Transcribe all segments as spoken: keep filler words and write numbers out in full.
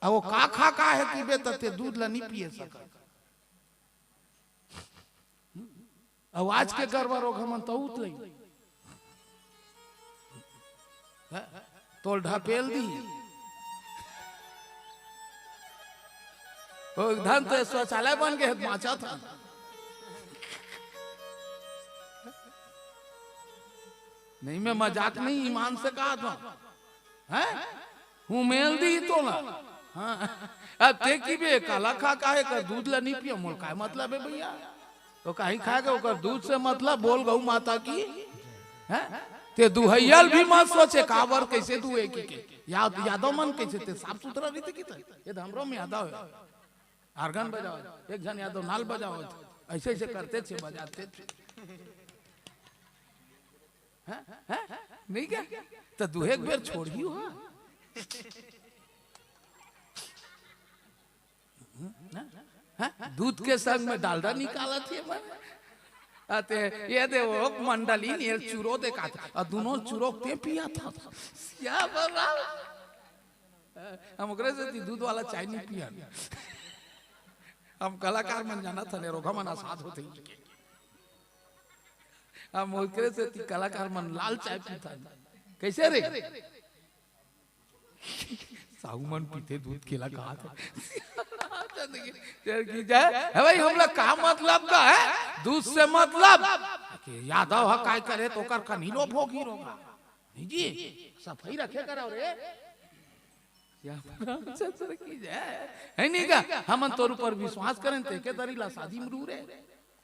अउ वो का खा का हे कि बे, त ते दूध ला नी पिए सकत। अउ आज के गरवा रोगहा मन त उतले। हैं? तोल ढपेल दी। ओ धन ते शौचालय बन गे हे, बाँचत हन। नहीं, मैं मजाक नहीं, ईमान से कहा था। हैं? हुमेल दी तोला। हाँ। अब ते की बे, काला खा का हे, का दूध ला नी पिया, मोल काय मतलब हे भैया? तो कहीं खा के ओकर दूध से मतलब, बोल गऊ माता की। हैं? ते दुहैया ल भी मत सोचे, काबर कैसे दुहे की के। याद, यादव मन कैसे ते साफ सुथरा रहिथे कि ते? ये तो हमरो में यादव हे। आर्गन बजाओ, एक झन यादव नाल बजाओ, ऐसे ऐसे करते थे, बजाते थे। हैं? हैं? नहीं क्या? तो दुहे एक बेर छोड़ियो, हाँ। हैं? दूध के संग में डालडा निकालत हे मन। आते, ये दे वो मंडली ने चूरो दे का, अउ दोनों चूरो ते पिया था। क्या बोल रहा? हम ओकरे सेती दूध वाला चाय नहीं पियन। हम कलाकार मन जानत हन, रोगहा मन असाध होथे। हम ओकरे सेती कलाकार मन लाल चाय पीथन। कैसे रे? साहू मन पीथे दूध, केला कहाथे। चल की जाए। हे भाई, हमला का मतलब का हे? दूध से मतलब। कि यादव ह काय करे त ओकर कनी लो भोगी रोगहा। नहीं जी, सफाई रखे करो रे। श्याम रामचंद्र की जय। हे नहीं का? हमन तोर ऊपर विश्वास करेन, ते के दरी ला शादी मरू रे।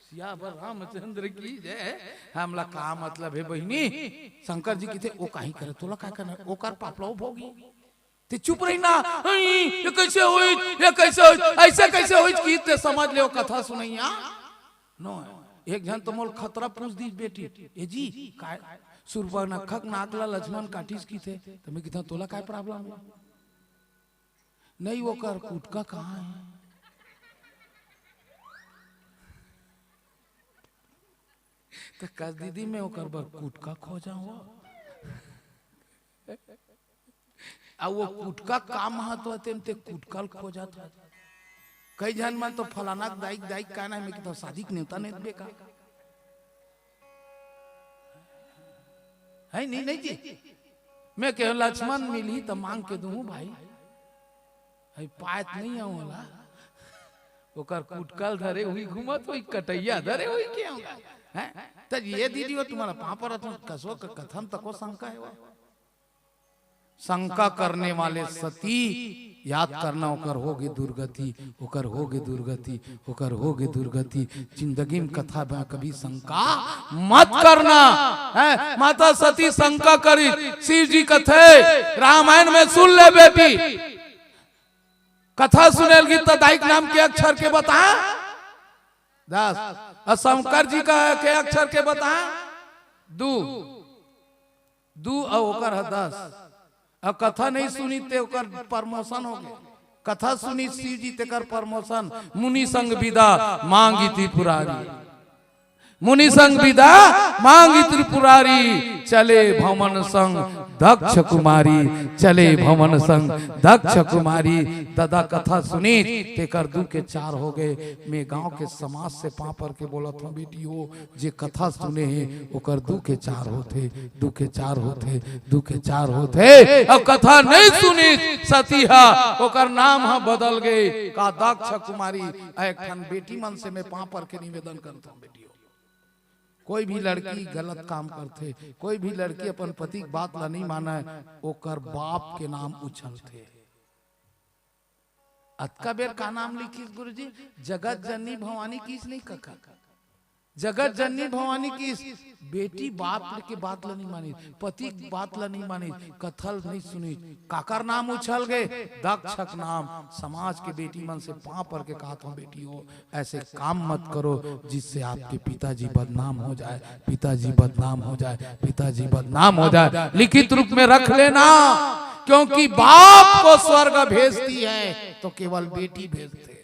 सियावर रामचंद्र की जय। हमला का मतलब हे बहिनी? शंकर जी किथे, ओ काहीं करे, तोला का करना? ओकर पापला ओ भोगी। ते चुप रही ना। "अई, ये कैसे होई? ये कैसे होई? ऐसे कैसे होई?" कि ते समझ ले, ओ कथा सुनैया। नो, एक झन तो मोल खतरा पूछ दीस बेटी, "ए जी, काय सुरपनखा के नाक ला लक्ष्मण काटिस किथे?" त मैं किथंव, "तोला काय problem हे?" "नहीं, ओकर कुटका कहाँ हे?" त कस दीदी, मैं ओकर बर कुटका खोजाहूँ। अउ वो कुटका का महत्व हे, तेन ते कुटका ल खोजत हस। कई झन मन तो फलाना के दाई के, दाई के का नाम हे, मैं किथंव शादी के नेवता नइ देबे का? हे नहीं, नहीं जी। मैं कहेंव लक्ष्मण मिलही त मांग के दूहूँ भाई। हे पायत नहीं हे ओला। ओकर कुटका ल धरे हुई घूमत होई, कटैया धरे हुई के होगा। हैं? त ये दीदी वो तुम्हारा पाँव परत हंव, कसो क-, कथन तको शंका हे वो। शंका करने वाले सती, याद करना, ओकर होगे दुर्गति, ओकर होगे दुर्गति, ओकर होगे दुर्गति। जिंदगी में कथा में कभी शंका मत करना। हैं? माता सती शंका करिस, शिव जी कथे, रामायण में सुन ले बेटी, कथा सुने ल गिस त दाई के नाम के अक्षर के बता। दस। अउ शंकर जी का के अक्षर के बता। दू। दू अउ ओकर ह दस। अउ कथा नहीं सुनिस ते ओकर promotion होगे। कथा सुनिस शिव जी तेकर promotion। मुनि संग बिदा मांगि त्रिपुरारी। मुनि संग बिदा मांगि त्रिपुरारी, चले भवन संग दक्ष कुमारी, चले भवन संग दक्ष कुमारी। ददा कथा सुनिस, तेकर दू के चार होगे। मैं गांव के समाज से पांव पर के बोलत हंव बेटी हो, जे कथा सुने हे, ओकर दू के चार होथे, दू के चार होथे, दू के चार होथे। अउ कथा नहीं सुनिस सती हा, ओकर नाम हा बदल गे, का दक्ष कुमारी। अउ एक ठन बेटी मन से मैं पांव पर के निवेदन करत हंव बेटी हो, कोई भी लड़की गलत काम करथे, कोई भी लड़की अपन पति के बात ला नहीं मानय, ओकर बाप के नाम उछलथे। अतका बेर का नाम लिखिस गुरुजी? जगत जननी भवानी किहिस नहीं कका? जगत जननी भवानी किहिस। बेटी बाप के बात ला नहीं मानिस, पति के बात ला नहीं मानिस, कथा ल नहीं सुनिस, काकर नाम उछल गे? दक्ष के नाम। समाज के बेटी मन से पांव पर के कहत हंव बेटी हो, ऐसे काम मत करो जिससे आपके पिताजी बदनाम हो जाए, पिताजी बदनाम हो जाए, पिताजी बदनाम हो जाए। लिखित रूप में रख लेना, क्योंकि बाप को स्वर्ग भेजती है तो केवल बेटी भेजथे।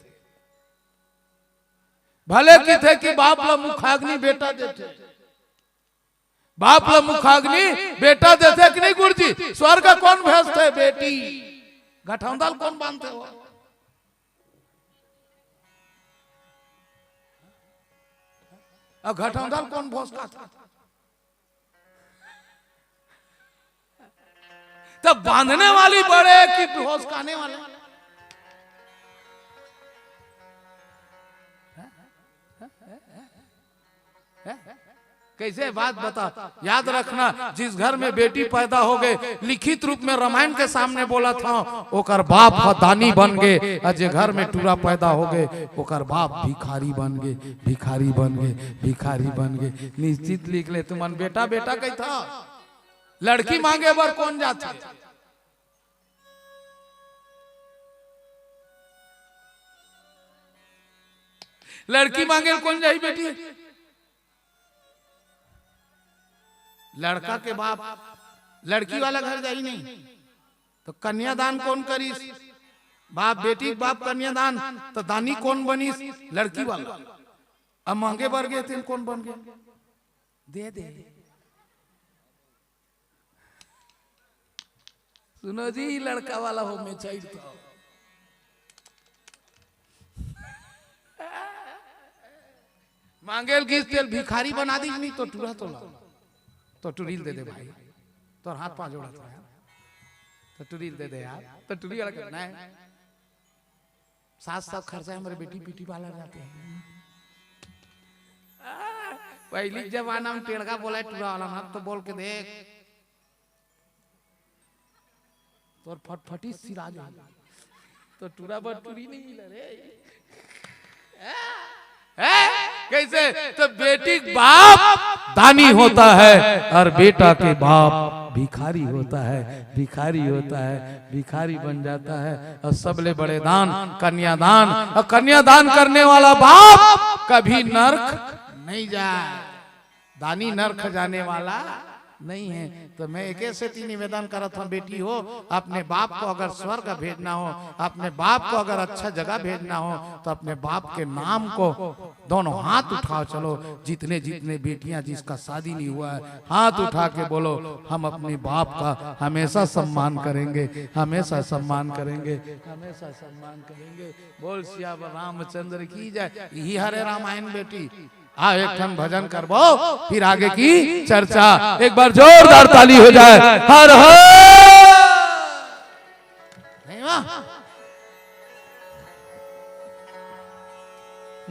भले किथे कि बाप ला मुखाग्नि बेटा देथे, बाप ला मुखाग्नि बेटा देथे कि नहीं गुरुजी? स्वर्ग कोन भेजथे? बेटी। गठौंदा ल कोन बांधथे हो? अउ गठौंदा ल कोन भोसकाथे? त बांधने वाली बड़े कि भोसकाने वाले? कैसे बात बता। याद रखना, जिस घर में बेटी पैदा हो गए, लिखित रूप में रामायण के सामने बोला था, ओकर बाप ह दानी बन गए, अउ जे घर में टूरा पैदा हो गए, ओकर बाप भिखारी बन गए, भिखारी बन गए, भिखारी बन गए। निश्चित लिख ले तुमन, बेटा बेटा कहिथा, लड़की मांगे बर कोन जाथे? लड़की मांगे ल कोन जाही बेटी? लड़का के बाप लड़की वाला घर जाही नहीं, तो कन्यादान कोन करिस? बाप, बेटी के बाप कन्यादान, तो दानी कोन बनिस? लड़की वाला। अब मांगे बर गए तेन कोन बन गए? दे दे। सुनो जी, लड़का वाला हो, मैं चाहिए तो मांगेल गिस तेल भिखारी बना दी नहीं तो टूरा तो ला, तो टूरी ल दे दे भाई, तोर हाथ पांव जोड़त हो यार, तो टूरी ल दे दे यार, तो टूरी वाला कहना है। सास सब खर्चा हमारे बेटी पीटी वाला जाते हैं। पहली जमाना में टेढ़ा बोला टूरा वाला ना, तो बोल के देख, तोर फटफटी सिरा जाही। तो टूरा बर टूरी नहीं मिला रे। हैं? कैसे? तो बेटी के बाप दानी होता है और बेटा के बाप भिखारी होता है, भिखारी होता है, भिखारी बन जाता है। और सबले बड़े दान कन्यादान, और कन्यादान करने वाला बाप कभी नरक नहीं जाए। दानी नरक जाने वाला नहीं है। तो मैं एक सेती निवेदन करत हूँ, बेटी हो, अपने बाप को अगर स्वर्ग भेजना हो, अपने बाप को अगर अच्छा जगह भेजना हो, तो अपने बाप के नाम को दोनों हाथ उठाओ। चलो, जितने जितने बेटियां जिसका शादी नहीं हुआ है, हाथ उठा के बोलो, हम अपने बाप का हमेशा सम्मान करेंगे, हमेशा सम्मान करेंगे, हमेशा सम्मान करेंगे। बोल सियावर रामचंद्र की जय। यही हरे रामायण बेटी। आ, एक ठन भजन करबो, फिर आगे की चर्चा। एक बार जोरदार ताली हो जाए। हर हर। नहीं वाह?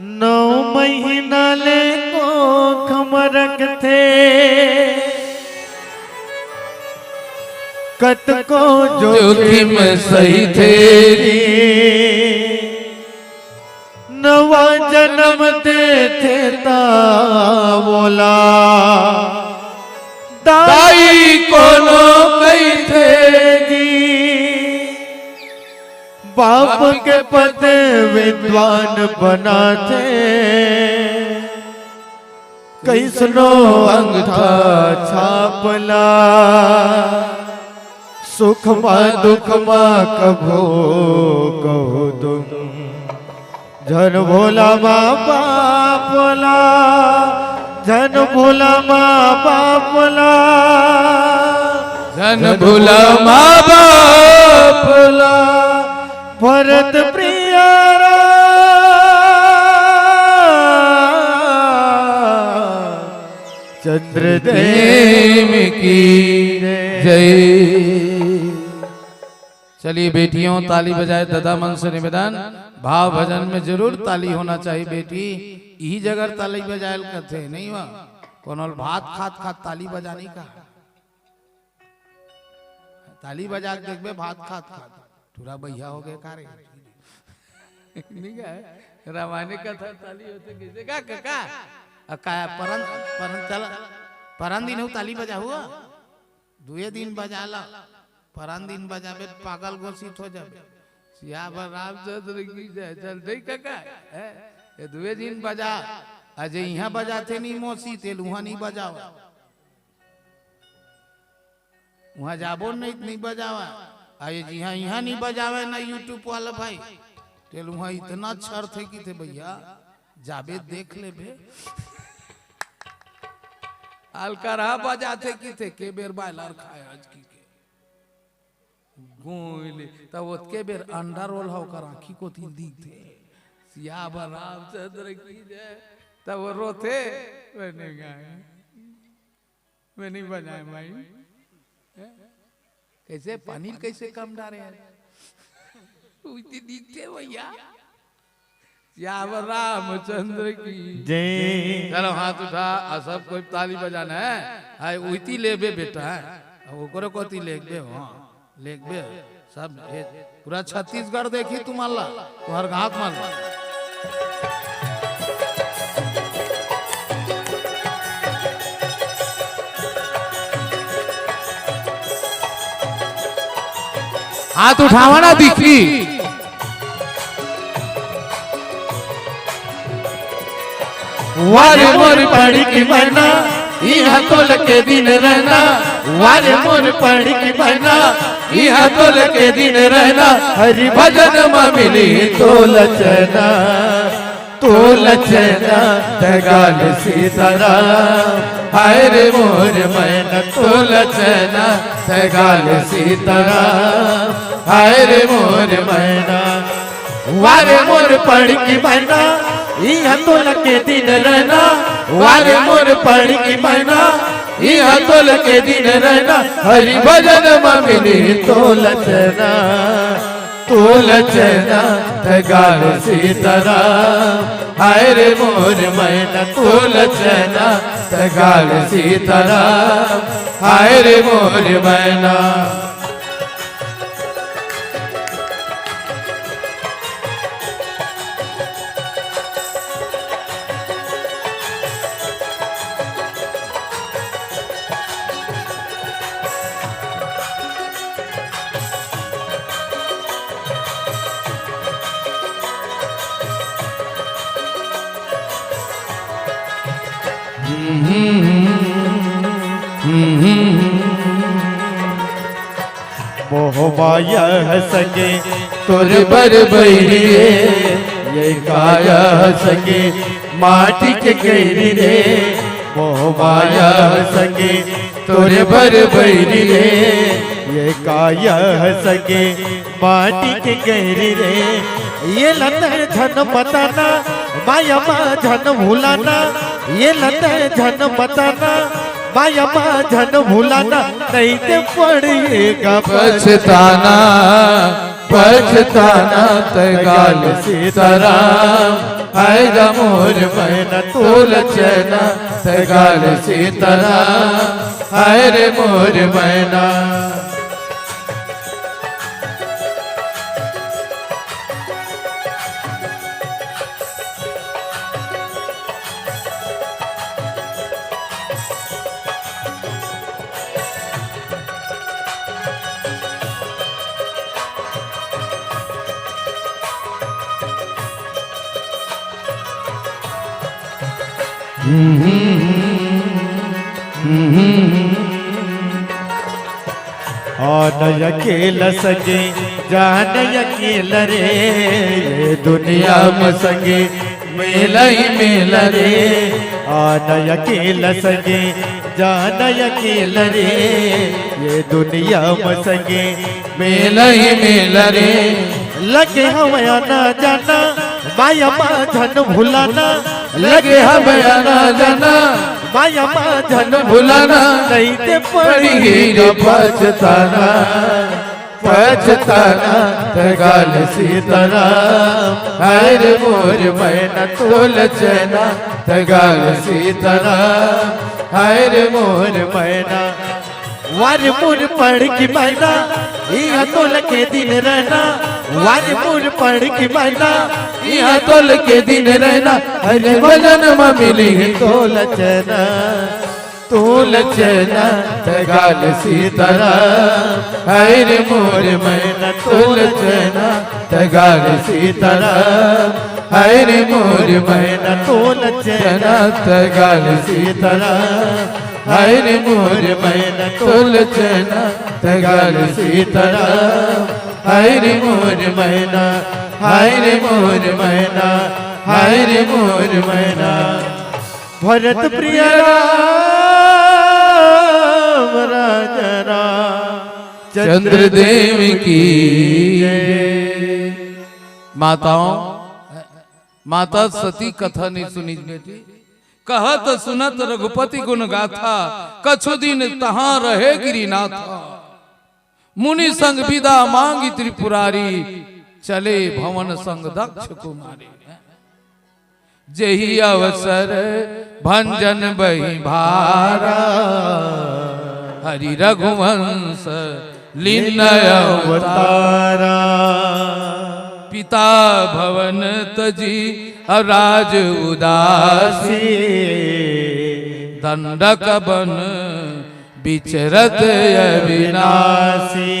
नौ महीना ले कोख म रखथे, कतको जोखिम जोखिम सहिथे सहिथे। नवा जनम देथे त वोला दाई कोनो कहिथे जी। बाप के पद विद्वान बनाथे, कइसनो अंगठा छापला। सुख मा दुख मा कभो कहो तुम, झन भोला माँ बाप ला, झन भोला माँ बाप ला, झन भोला माँ बाप ला। भरत प्रिय रामचंद्र देव की जय। चलिए बेटियों, ताली बजाए। दादा मन से निवेदन, भाव भजन में जरूर ताली होना चाहिए बेटी। यही जगह ताली बजाए ल कहते हैं, नहीं हुआ? कोनो ल भात खात खात ताली बजानी का? ताली बजा के देखबे, भात खात खात टूरा बइहा हो गए का रे? नहीं का? रामायण कथा ताली होथे कैसे का, का, का? आ, का परन, परन चला, परन दिन हो ताली बजा हुआ? दुए दिन बजा ला, परन दिन बजाबे त पागल घोषित हो जाबे। सियावर रामचंद्र की जय। चल, ठीक का, का? हैं? ये दुए दिन बजा, अजे इहाँ बजाथे नहीं मौसी, तेल उहाँ नहीं बजावा। उहाँ जाबो नहीं, नहीं बजावा। अरे जी हाँ, इहाँ नहीं बजावे ना YouTube वाला भाई। तेल उहाँ इतना छर थे कि थे भैया, जाबे देख लेबे। अलकरहा बजाथे कि थे, के बेर बायलर खाए आज की के। गोइले, तब ओतके बेर अंडा रोल ह ओकर आँखी कोती दिखथे। सियावर रामचंद्र की जय। तब वो रोथे, "मैं नहीं गाए, मैं नहीं बजाए भाई।" हैं? कैसे पानी कैसे कम डारे हैं? उइती दिखथे भैया। सियावर रामचंद्र की जय। चलो हाथ उठा, आ सब कोई ताली बजाना है। हाय उइती लेबे बेटा, है ओकरो कोती लेबे हो, लेबे। सब ये पूरा छत्तीसगढ़ देखी तुम्हार ला, तुम्हार गाँव मार ला। हाथ उठावा ना दिखी। वारे मोर पढ़ी की बहना, इहाँ तोल के दिन रहना। वारे मोर पढ़ी की बहना, इहाँ तोल के दिन रहना। हरि भजन म मिली तोल चैना, तोल चैना तैं गा ले सीताराम। हाय रे मोर मैना तोल चैना तैं गा ले सीताराम। हाय रे मोर मैना। वारे मोर पढ़ी की बहना, इहाँ तोल के दिन रहना। वारे मोर पढ़ी की बहना, इहाँ तोल के दिन रहना। हरि भजन म मिली तोल चैना, तोल चैना तैं गा ले सीताराम। हाय रे मोर मैना तोल चैना तैं गा ले सीताराम। हाय रे मोर मैना। मोह माया संगे तोर बर बइरी रे, ये काया संगे माटी के गइरी रे। मोह माया संगे तोर बर बइरी रे, ये काया संगे माटी के गइरी रे। ये ला तैं झन बताना, माया मा झन भुलाना। ये ला तैं झन बताना, माया मा झन भुलाना। नहीं ते पड़ही गा पछताना, पछताना तैं गा ले सीताराम। हाय गा मोर मैना तोल चैना तैं गा ले सीताराम। हाय रे मोर मैना। आन अकेल संगे, जान अकेल रे, ये दुनिया म संगे मेला ही मेला रे। आन अकेल संगे, जान अकेल रे, ये दुनिया म संगे मेला ही मेला रे। लगे हवय आना जाना, माया मा झन भुलाना। लगे हवय आना जाना, माया मा झन भुलाना। नहीं ते पड़ही गा पछताना, पछताना तैं गा ले सीताराम। हाय रे मोर मैना तोल चैना तैं गा ले सीताराम। हाय रे मोर मैना। वारे मोर पढ़ी की मैना, इहाँ तोल के दिन रहना। वारे मोर पढ़ी की मैना, इहाँ तोल के दिन रहना। हरि भजन म मिली तोल चैना, तोल चैना तैं गा ले सीताराम। हाय रे मोर मैना तोल चैना तैं गा ले सीताराम। हाय रे मोर मैना तोल चैना तैं गा ले सीताराम। हाय रे मोर मैना तोल चैना तैं गा ले सीताराम। हाय रे मोर मैना, हाय रे मोर मैना, हाय रे मोर मैना। भरत प्रिय राम राज राम। चंद्रदेव की जय। माताओं, माता सती कथा नहीं सुनी बेटी। कहत सुनत रघुपति गुण गाथा, कछु दिन तहां रहे गिरिनाथा। मुनि संग बिदा मांगी त्रिपुरारी, चले भवन संग दक्ष कुमारी। जेहि अवसर भंजन बहि भारा, हरि रघुवंश लीन अवतारा। पिता भवन तजी अराज उदासी, दंडक बन बिचरत अविनाशी।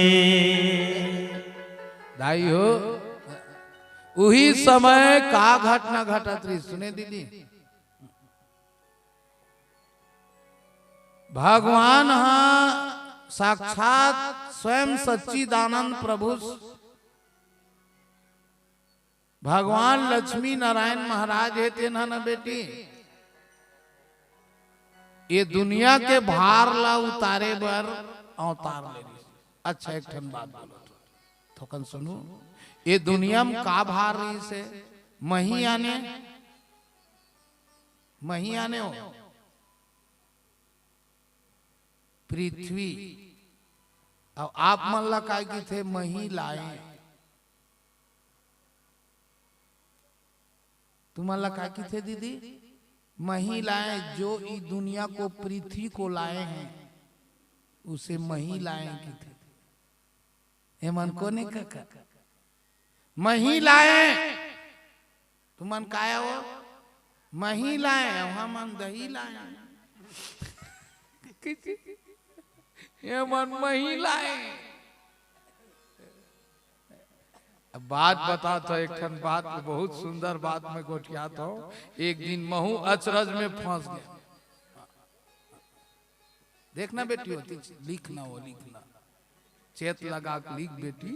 दाई हो, उही समय का घटना घटत रही, सुने दीदी। भगवान हा साक्षात स्वयं सच्चिदानंद प्रभु, भगवान लक्ष्मी नारायण महाराज हे, तेन ह न बेटी, ये दुनिया के भार ला उतारे बर अवतार ले रहिस। अच्छा, एक ठन बात बोलो, थोकन सुनू। ये दुनिया में का भार रहिस हे? मही आने, मही आने हो, पृथ्वी। अब आप मन ला काय किथे? मही लाए। तुमन ला का किथे दीदी? मही लाए, जो ई दुनिया को, पृथ्वी को लाए हैं, उसे मही लाए किथे। एमन कोने कका? मही लाए। तुमन काय हो? मही लाए, हमन दही लाए। एमन मही लाए। अब बात बताथंव, एक ठन बात, बहुत सुंदर बात मैं गोठियाथंव। एक दिन महूं अचरज में फंस गेंव। देखना बेटी, होती लिखना, वो लिखना, चेत लगा के लिख बेटी।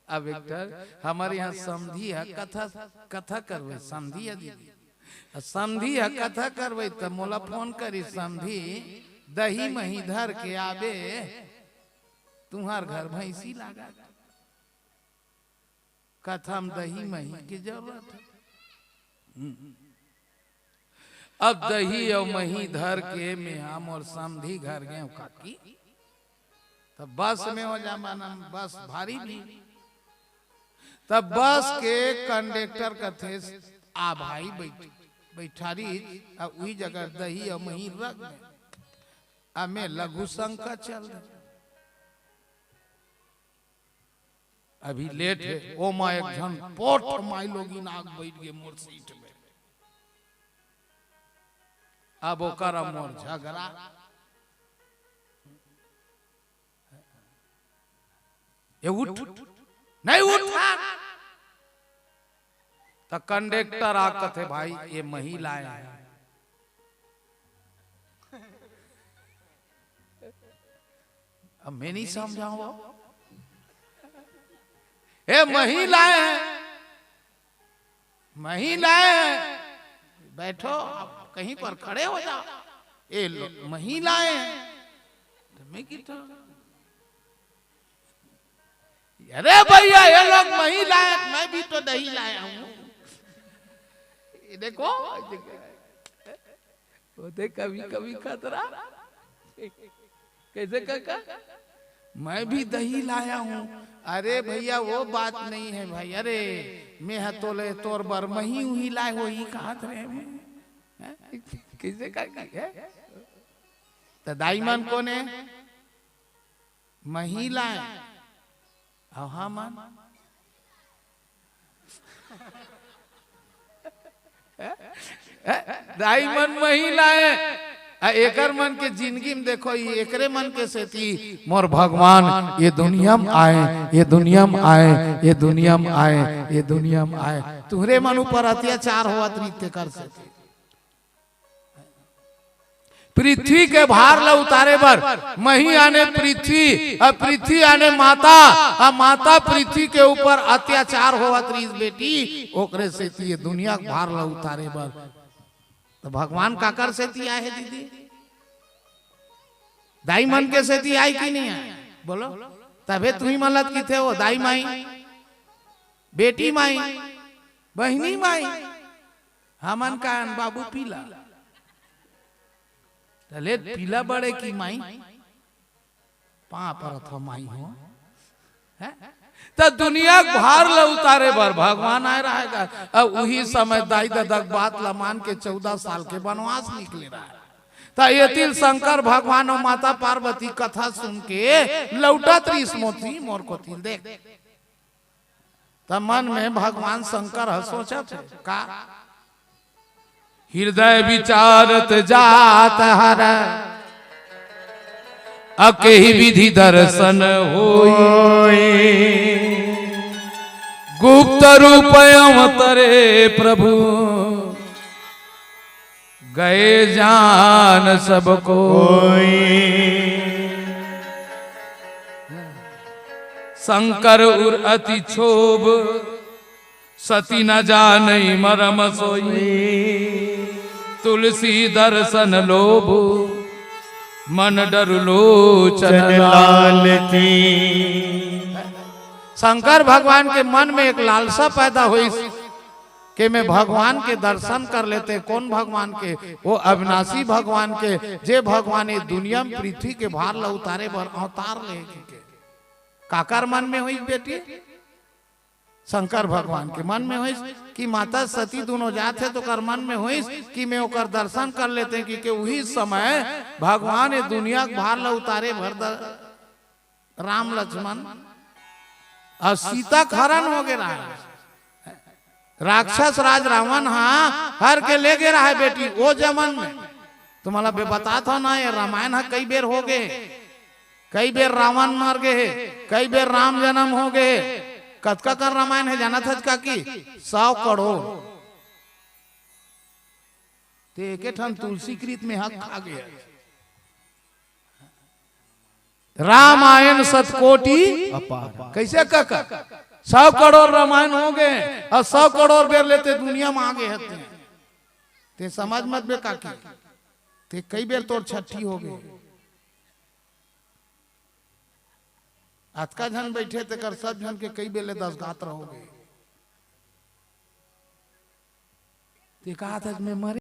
अब एक ठन हमर इहां समधी ह कथा, कथा करवय, समधी ह दीदी। आ समधी ह कथा करवय त मोला फोन करिस, समधी दही मही धर के आबे, तुंहर घर भैंसी लागत। कथा म दही मही के जरूरत हे। हम्म। अब दही अउ मही धर के मेहा मोर समधी घर गेंव काकी। त बस में, ओ जमाना में बस भारी भीड़। त बस के कंडक्टर कथे, "आ भाई, बैठ, बैठारी, आ उही जगह दही अउ मही रख दे।" आ मैं लघु शंका चल दे। अभी लेट हे, ओमा एक झन पोठ माईलोगिन आके बइठ गे मोर सीट में। अब ओकर अउ मोर झगरा। ये उठ, नहीं उठ। त कंडक्टर आ कथे, "भाई, ये महिलाएं हैं।" अब मैं नहीं समझाऊं वो। "ए, महिलाएं हैं, महिलाएं हैं, बैठो, आप कहीं पर खड़े हो जाओ, ये लो, महिलाएं हैं।" तो मैं कहता, "अरे भैया, ये लोग महिलाएं, मैं भी तो दही लाया हूँ।" ये देखो, वो देख, कभी कभी खतरा। कैसे काका? "मैं भी दही लाया हूँ।" अरे भैया, वो बात नहीं है भाई। अरे, मैं ह तोले तोर बर मही उही लाए हो, ई कहत रहे मैं। हैं? कैसे काकी है? त दाई मन कोन हे? महिलाएं। अउ हमन? दाई मन महिलाएं। आ एकर मन के जिंदगी में देखो, ई एकरे मन के सेती मोर भगवान ये दुनिया में आए, ये दुनिया में आए, ये दुनिया में आए, ये दुनिया में आए। तुहरे मन ऊपर अत्याचार होवत रहिथे कर सेती। पृथ्वी के भार ला उतारे बर मही आने पृथ्वी, अउ पृथ्वी आने माता, अउ माता पृथ्वी के ऊपर अत्याचार होवत रहिस बेटी, ओकरे सेती ये दुनिया के भार ला उतारे बर। त भगवान काकर सेती आए हे दीदी? दाई मन के सेती आय कि नहीं आय? बोलो। तभे तुही मन ल त किथे हो, दाई माई, बेटी माई, बहिनी माई। हमन का अन बाबू पीला। त ले पीला बड़े की माई, पाँव परत हो माई हो। हैं? त दुनिया के भार ल उतारे बर भगवान आय रहेगा। अब उही समय दाई ददा के बात ल मान के चौदह साल के बनवास निकले रहे। त एती ल शंकर भगवान अउ माता पार्वती कथा सुन के लौटत रिहिस मोती मोर कोती ल देख। त मन में भगवान शंकर ह सोचत हे का, हृदय विचारत जात हर, अकेही विधि दर्शन होई। गुप्त रूप अवतरे प्रभु, गए जान सब कोई। शंकर उर अति क्षोभ, सती न जानई मरम सोई। तुलसी दर्शन लोभ, मन डरु लोचन लाल। शंकर भगवान के मन में एक लालसा पैदा होइस के मैं भगवान के दर्शन कर लेते। कौन भगवान के? वो अविनाशी भगवान के, जे भगवान ये दुनिया में पृथ्वी के भार ल उतारे बर अवतार ले के। काकर मन में होइस बेटी? शंकर भगवान के मन में होइस कि माता सती दोनों जात हे, त ओकर मन में होइस कि मैं ओकर दर्शन कर लेते, कि, कि उही समय भगवान ये दुनिया के भार ल उतारे बर द-, राम लक्ष्मण अउ सीता के हरण हो गे रहा। राक्षस राज रावण हा हर के ले गे रहा बेटी, वो जमन में। तुम्हारा बे बतात हो ना, ये रामायण हा कई बेर हो गे, कई बेर रावण मर गे हे, कई बेर राम जन्म हो गे हे। कतका कन रामायण हे जानत हच काकी? सौ करोड़। ते एके ठन तुलसी कृत में हक खा गे हे। रामायण शतकोटि अपार। कैसे काका? सौ करोड़ रामायण हो गे अउ सौ करोड़ बेर ले ते दुनिया में आ गे हते। ते समझ मत बे काकी, ते कई बेर तोर छट्ठी हो गे। अतका झन बैठे तेकर सब झन के कई बेर ले दस गात रहोगे। ते कहा था मैं मरे